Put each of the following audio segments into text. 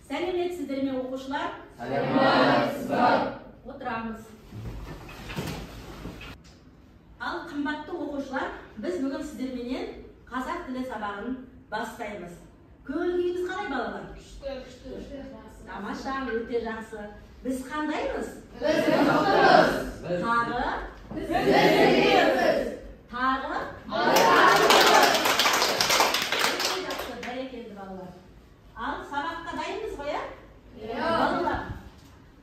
Сәлеметсіздер ме, оқушылар? Сәлеметсіздер. Отырамыз. Ал қымбатты оқушылар, біз бүгін сіздерменен қазақ тілі сабағын бастаймыз. Көңіл күйіміз қалай, балалар? Күшті, күшті. Тамаша, өте жақсы. Біз қандаймыз? Біз мықтымыз. Тағы? Біз зерделіміз. Тағы? Мықтымыз. Өте жақсы, бәрекелді, балалар. Ал сабаққа дайынбыз ғой, ә? Иә. Балалар,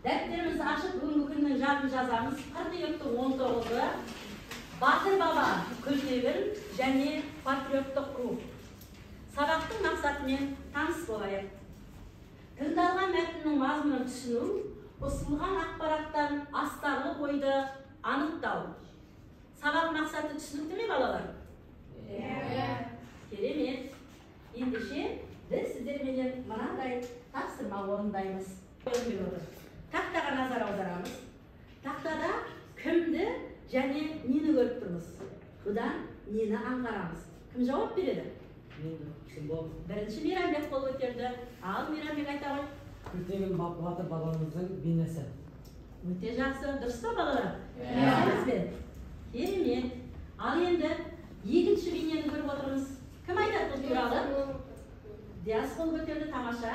дәптерімізді ашып, бүгінгі күннің жадын жазамыз. Қыркүйектің 19-ы. Батыр баба Күлтегін және патриоттық рух. Сабақтың мақсатымен таныс болайық. Тыңдалған мәтіннің мазмұнын түсіну, ұсынылған ақпараттан астарлы ойды анықтау. Сабақ мақсаты түсінікті ме, балалар? Иә. Керемет. Ендеше біз сіздерменен мынандай тапсырма орындаймыз. Тақтаға назар аударамыз. Тақтада кімді және нені көріп тұрмыз? Бұдан нені аңғарамыз? Кім жауап береді? Бірінші Мейрамбек қол көтерді. Ал Мейрамбек, айта ғой. Күлтегін батыр бабамыздың бейнесі. Өте жақсы, дұрыс па, балалар? Иә. Келісеміз бе? Керемет. Ал енді екінші бейнені көріп отырмыз. Кім айтады бұл туралы? Диас қол көтерді, тамаша.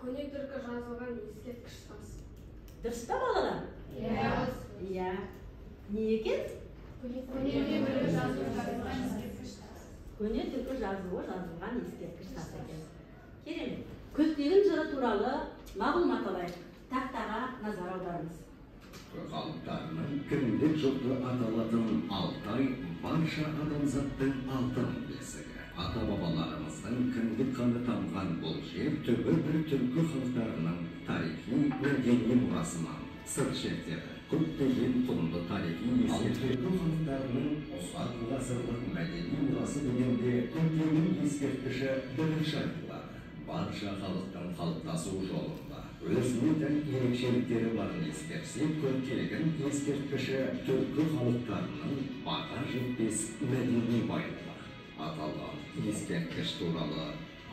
Көне түркі жазылған ескерткіш тас. Дұрыс па, балалар? Иә. Иә. Не екен? Көне түркі жазуы жазылған ескерткіш тас. Көне түркі жазуы жазылған ескерткіш тас екен. Керемет. Күлтегін жыры туралы мағлұмат алайық. Тақтаға назар аударыңыз. Халықтарының кіндік жұрты аталатын Алтай барша адамзаттың алтын бесігі. Ата-бабаларымыздың кіндік қаны тамған бұл жер түбі бір түркі халықтарының тарихи мәдени мұрасынан сыр шертеді. Көптеген құнды тарихи ескерткіш түркі халықтарының ұзақ ғасырлық мәдени мұрасы дегенде Күлтегін ескерткіші бірінші айтылады. Барша халықтың қалыптасу жолында өзіне тән ерекшеліктері барын ескерсек, Күлтегін ескерткіші түркі халықтарының баға жетпес мәдени байлығы. Аталған ескерткіш туралы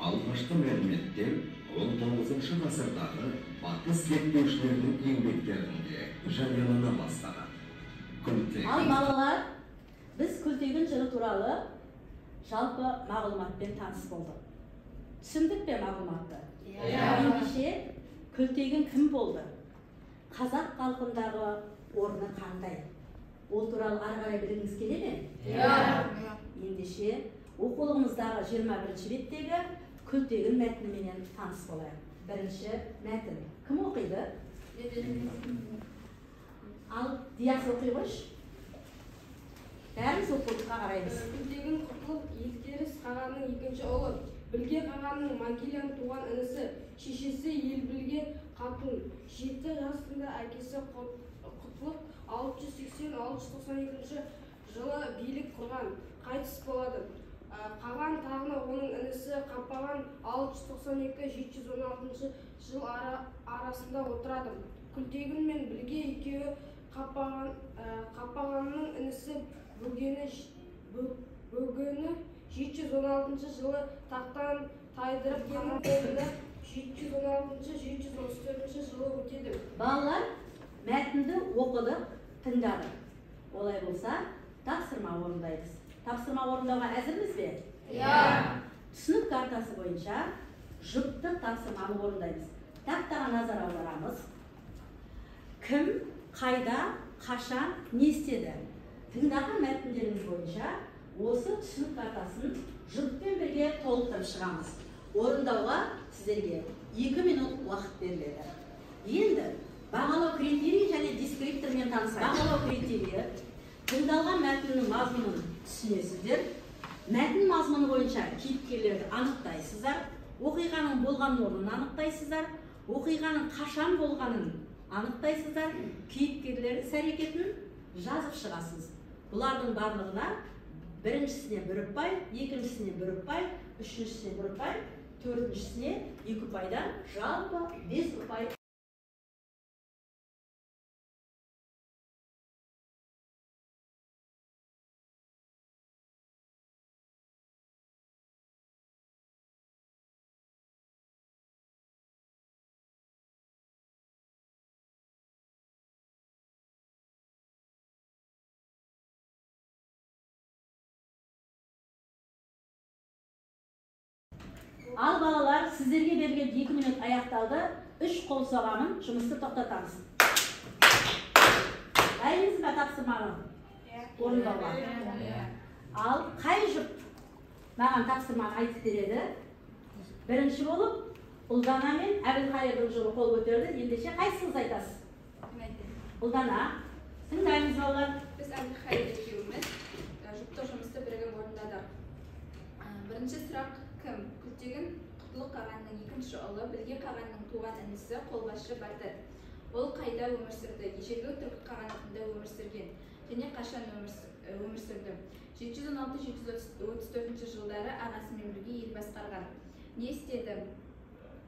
алғашқы мәліметтер 19 ғасырдағы батыс зерттеушілерінің еңбектерінде жариялана бастаған. Күлтегін. Ал балалар, біз Күлтегін жыры туралы жалпы мағлұматпен таныс болдық. Түсіндік пе мағлұматты? Иә. Ендеше Күлтегін кім болды? Қазақ халқындағы орны қандай? Ол туралы ары қарай білгіңіз келе ме? Иә. Ендеше оқулығымыздағы 21 беттегі Күлтегін мәтініменен таныс болайық. Бірінші мәтін. Кім оқиды? Ал Диас оқи қойшы. Бәріміз оқулыққа қараймыз. Күлтегін Құтлық Елтеріс қағанның екінші ұлы, Білге қағанның Магилан туған інісі, шешесі Елбілге қатын. 7 жасында әкесі Құтлық 680-692 жылы билік құрған, қайтыс болады. Қаған тағына оның інісі Қапаған 692-716 жыл арасында отырады. Күлтегін мен Білге екеуі Қапағанның інісі Бөгені 716 жылы тақтан тайдырып, қолында 716-734 жылы өтеді. Балалар, мәтінді оқыдық, тыңдадық. Олай болса, тапсырма орындаймыз. Тапсырма орындауға әзірміз бе? Иә. Түсінік картасы бойынша жұптық тапсырманы орындаймыз. Тақтаға назар аударамыз. Кім, қайда, қашан, не істеді? Тыңдаған мәтіндеріңіз бойынша осы түсінік картасын жұппен бірге толықтырып шығамыз. Орындауға сіздерге 2 минут уақыт беріледі. Енді бағалау критерийі және дескриптормен танысайық. Бағалау критерийі: тыңдалған мәтіннің мазмұнын түсінесіздер, мәтін мазмұны бойынша кейіпкерлерді анықтайсыздар, оқиғаның болған орнын анықтайсыздар, оқиғаның қашан болғанын анықтайсыздар, кейіпкерлер іс-әрекетін жазып шығасыз. Бұлардың барлығына біріншісіне 1 ұпай, екіншісіне 1 ұпай, үшіншісіне 1 ұпай, төртіншісіне 2 ұпайдан жалпы 5 ұпай. Ал балалар, сіздерге берілген 2 минут аяқталды. 3 қол соғамын, жұмысты тоқтатамыз. Дайынбыз ба тапсырманы орындауға? Ал қай жұп маған тапсырманы айтып береді? Бірінші болып Ұлдана мен Әбілқайырдың жұбы қол көтерді. Ендеше қайсыңыз айтасыз? Ұлдана, тыңдаймыз балалар. Біз Әбілқайыр екеуміз жұптық жұмысты бірігіп орындадық. Бірінші сұрақ кім? Күлтегін Құтлық қағанның екінші ұлы, Білге қағанның туған інісі, қолбасшы батыр. Ол қайда өмір сүрді? Ежелгі түркі қағанатында өмір сүрген. Және қашан өмір сүрді? 716-734 жылдары ағасымен бірге ел басқарған. Не істеді?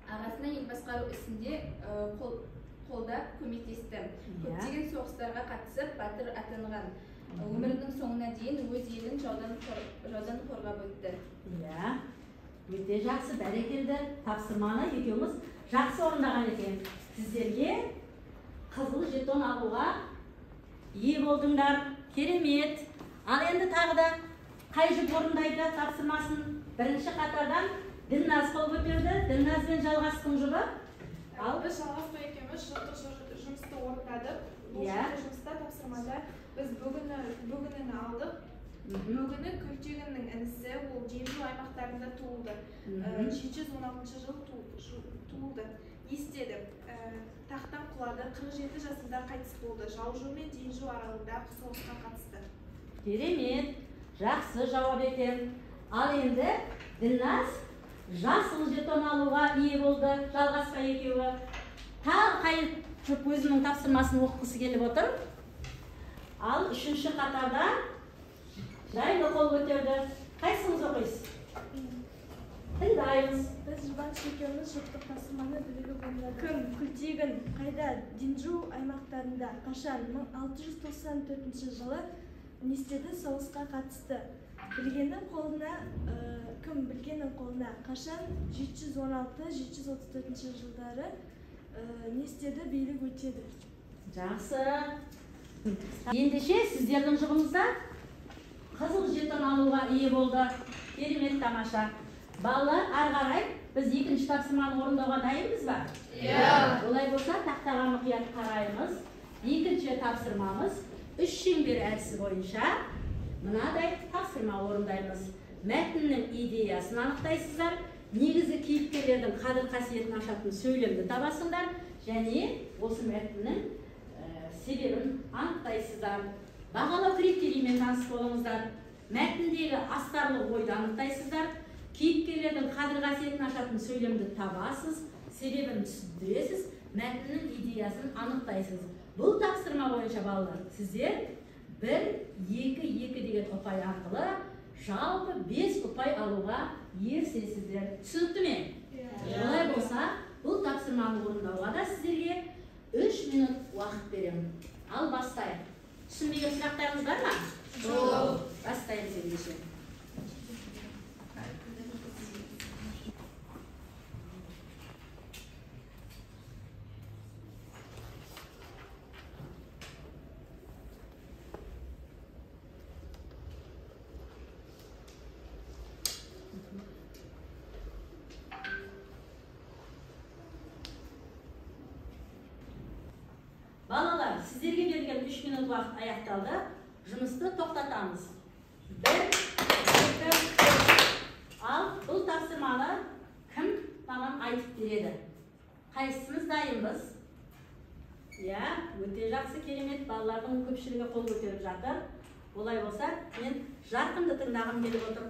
Ағасына ел басқару ісінде қолдап көмектесті. Көптеген соғыстарға қатысып, батыр атанған. Өмірінің соңына дейін өз елін жаудан қорғап өтті. Иә, өте жақсы, бәрекелді. Тапсырманы екеуміз жақсы орындаған екен. Сіздерге қызыл жетон алуға ие болдыңдар. Керемет. Ал енді тағы да қай жұп орындайды тапсырмасын? Бірінші қатардан Ділназ қол көтерді. Ділназ бен Жалғастың жұбы. Ал біз Жалғасқа екеуміз жұптық жұмысты орындадық. Бұл жұптық жұмыста тапсырмада біз бүгініні алдық. Бүгіні Күлтегіннің інісі, ол Джинжу аймақтарында туылды. 716 жыл туылды. Не істеді? Тақтан құлады, 47 жасында қайтыс болды. Жаужу мен Джинжу аралығында соғысқа қатысты. Керемет, жақсы жауап екен. Ал енді Ділназ жасыл жетон алуға ие болды, Жалғасқа екеуі. Тағы қай жұп өзінің тапсырмасын оқығысы келіп отыр? Ал үшінші қатарда жайлы қол көтерді. Қайсыңыз оқисыз? Тыңдаймыз. Біз Жұбаныш екеуміз жұптық тапсырманы бірігіп орындадық. Кім? Күлтегін. Қайда? Динжу аймақтарында. Қашан? 1694 жылы. Не істеді? Соғысқа қатысты. Білгеннің қолына, кім? Білгеннің қолына. Қашан? 716-734 жылдары. Не істеді? Билік өтеді. Жақсы. Ендеше сіздердің жұбыңызда қызыл жетон алуға ие болды. Керемет, тамаша. Балалар, ары қарай біз екінші тапсырманы орындауға дайынбыз ба? Иә. Олай болса, тақтаға мұқият қараймыз. Екінші тапсырмамыз үш шеңбер әдісі бойынша мынадай тапсырма орындаймыз. Мәтіннің идеясын анықтайсыздар, негізгі кейіпкерлердің қадір қасиетін ашатын сөйлемді табасыңдар және осы мәтіннің себебін анықтайсыздар. Бағалау критерийімен таныс болыңыздар. Мәтіндегі астарлы ойды анықтайсыздар. Кейіпкерлердің қадір қасиетін ашатын сөйлемді табасыз, себебін түсіндіресіз, мәтіннің идеясын анықтайсыз. Бұл тапсырма бойынша балалар, сіздер 1, 2, 2 деген ұпай арқылы жалпы 5 ұпай алуға ерісесіздер. Түсінікті ме? Олай болса, бұл тапсырманы орындауға да сіздерге 3 минут уақыт беремін. Ал бастайық. Түсінбеген сұрақтарыңыз бар ма? Жоқ. Бастаймыз ендеше. Балалар, сіздерге берілген 3 минут уақыт аяқталды. Жұмысты тоқтатамыз. 1, 2, 3. Ал бұл тапсырманы кім маған айтып береді? Қайсымыз дайынбыз? Иә, өте жақсы, керемет. Балалардың көпшілігі қол көтеріп жатыр. Олай болса, мен Жарқынды тыңдағым келіп отыр.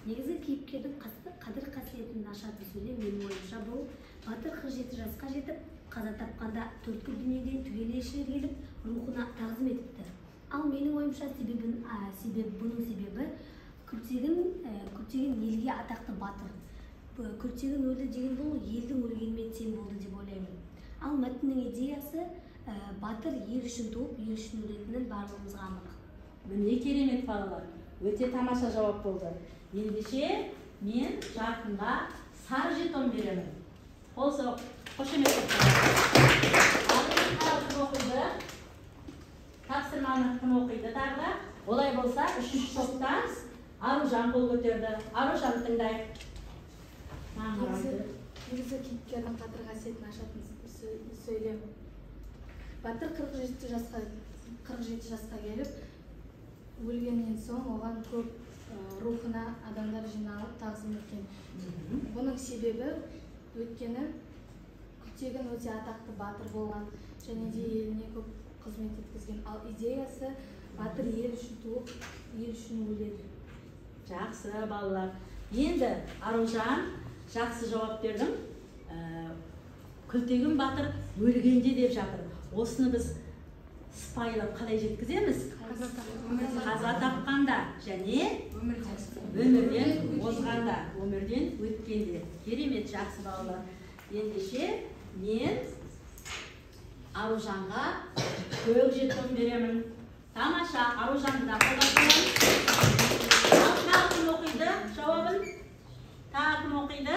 Негізгі кейіпкердің қадір қасиетін ашатын сөйлем менің ойымша бұл батыр 47 жасқа жетіп, қаза тапқанда төрткүл дүниеден түгел елшілер келіп, рухына тағзым етіпті. Ал менің ойымша бұның себебі Күлтегін елге атақты батыр. Күлтегін өлді деген бұл елдің өлгенімен тең болды деп ойлаймын. Ал мәтіннің идеясы батыр ел үшін туып, ел үшін өлетінін барлығымызға анық. Міне керемет балалар, өте тамаша жауап болды. Ендеше мен Жарқынға сары жетон беремін. Қол соғып, қошемет. Ал кім оқиды? Тапсырманы кім оқиды тағы да? Олай болса, үшінші топтан Аружан қол көтерді. Аружан, тыңдайық. Негізі кейіпкердің қадір қасиетін ашатын сөйлем. Батыр 47 жасқа келіп, өлгеннен соң оған көп рухына адамдар жиналып тағзым еткен. Бұның себебі өйткені Күлтегін өте атақты батыр болған және де еліне көп қызмет еткізген. Ал идеясы батыр ел үшін туып, ел үшін өледі. Жақсы, балалар. Енді Аружан, жақсы жауап бердің. Күлтегін батыр өлгенде деп жатыр. Осыны біз сыпайылап қалай жеткіземіз? Қаза тапқанда және өмірден озғанда, өмірден өткенде. Керемет, жақсы балалар. Ендеше мен Аружанға көк жетон беремін. Тамаша, Аружанды да қолдап қоямын. Ал тағы кім оқиды жауабын? Тағы кім оқиды?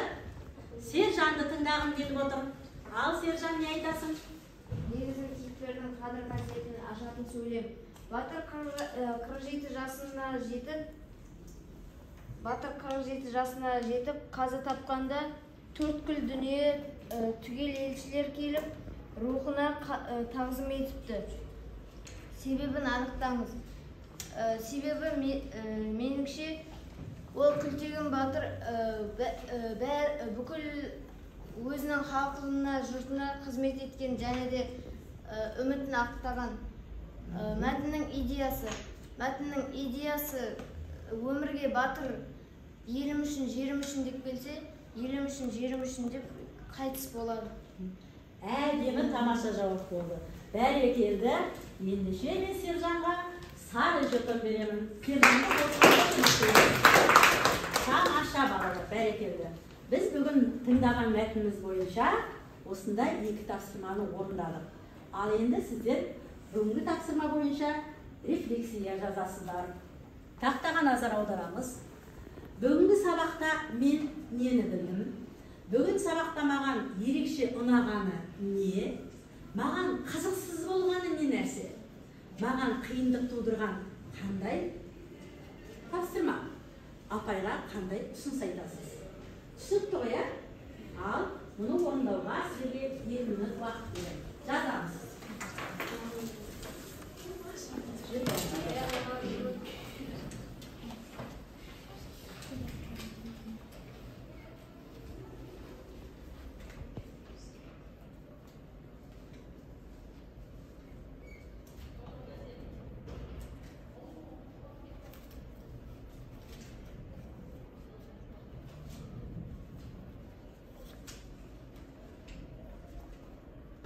Сержанды тыңдағым келіп отыр. Ал Сержан, не айтасың? Негізгі кейіпкердің қадір қасиетін ашатын сөйлем. Батыр 47 жасына жетіп, қаза тапқанда төрткүл дүние түгел елшілер келіп, рухына тағзым етіпті. Себебін анықтаңыз. Себебі меніңше ол Күлтегін батыр бүкіл өзінің халқына, жұртына қызмет еткен және де үмітін ақтаған. Мәтіннің идеясы өмірге батыр елім үшін, жерім үшін деп келсе, елім үшін, жерім үшін деп қайтыс болады. Әдемі, тамаша жауап болды. Бәрекелді. Ендеше мен Сержанға сары жетон беремін. Сержанды тамаша, балалар, бәрекелді. Біз бүгін тыңдаған мәтініміз бойынша осындай екі тапсырманы орындадық. Ал енді сіздер бүгінгі тапсырма бойынша рефлексия жазасыздар. Тақтаға назар аударамыз. Бүгінгі сабақта мен нені білдім? Бүгін сабақта маған ерекше ұнағаны не? Маған қызықсыз болғаны не нәрсе? Маған қиындық тудырған қандай тапсырма? Апайға қандай ұсыныс айтасыз? Түсінікті ғой, ә? Ал мұны орындауға сіздерге 2 минут уақыт беремін. Жазамыз.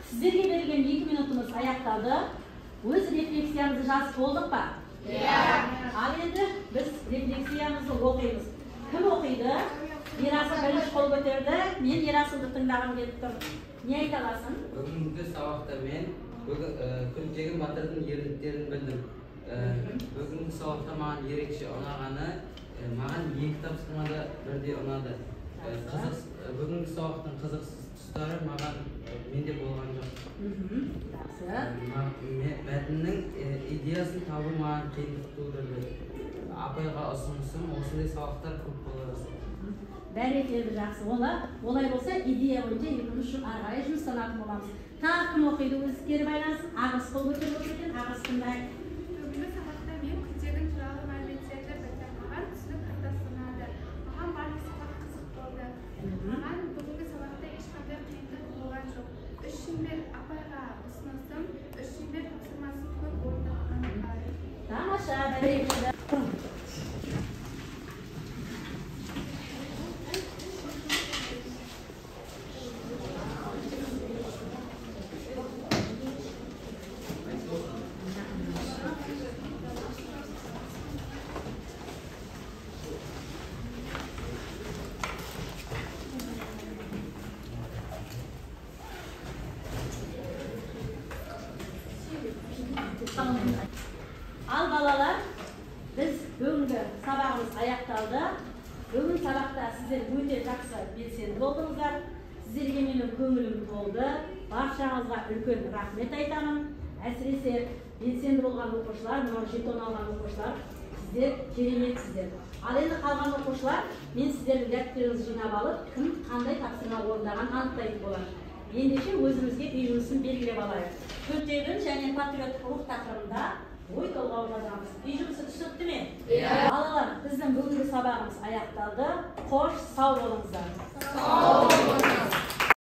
Сіздерге берілген 2 минутымыз аяқталды. Өз рефлексиямызды жазып болдық па? Иә. Ал енді біз рефлексиямызды оқимыз. Кім оқиды? Ерасыл бірінші қол көтерді. Мен Ерасылды тыңдағым келіп тұр. Не айта аласың? Бүгінгі сабақта мен Күлтегін батырдың ерліктерін білдім. Бүгінгі сабақта маған ерекше ұнағаны, маған екі тапсырма да бірдей ұнады. Бүгінгі сабақтың қызықсыз тұстары маған менде болған жоқ. Жақсы. Мәтіннің идеясын табу маған қиындық тудырды. Апайға ұсынысым, осындай сабақтар көп бола берсін. Бәрекелді, жақсы. Олай болса, идея бойынша екеуміз үшін ары қарай жұмыстанатын боламыз. Тағы кім оқиды өз кері байланысын? Ағыс қол көтеріп отыр екен, ағыс тыңдайық. Бүгінгі сабақта мен Күлтегін туралы мәліметтерді білдім. Маған түсінік картасы ұнады. Маған барлық сабақ қызық болды. Маған бүгінгі сабақта ешқандай қиындық болған жоқ. 3 шеңбер апайға ұсынысым, 3 шеңбер тапсырмасын көп орындағанын қалаймын. Тамаша, бәрекелді. Ал балалар, біз бүгінгі сабағымыз аяқталды. Бүгін сабақта сіздер өте жақсы белсенді болдыңыздар. Сіздерге менің көңілім толды. Баршаңызға үлкен рахмет айтамын. Әсіресе белсенді болған оқушылар, мынау жетон алған оқушылар, Сіздер кереметсіздер. Ал енді қалған оқушылар, мен сіздердің дәптеріңізді жинап алып, кім қандай тапсырма орындағанын анықтайтын боламын. Ендеше өзімізге үй жұмысын белгілеп алайық. Күлтегін және патриоттық рух тақырыбында ой толғау жазамыз. Үй жұмысы түсінікті ме? Иә. Балалар, біздің бүгінгі сабағымыз аяқталды. Қош, сау болыңыздар. Сау.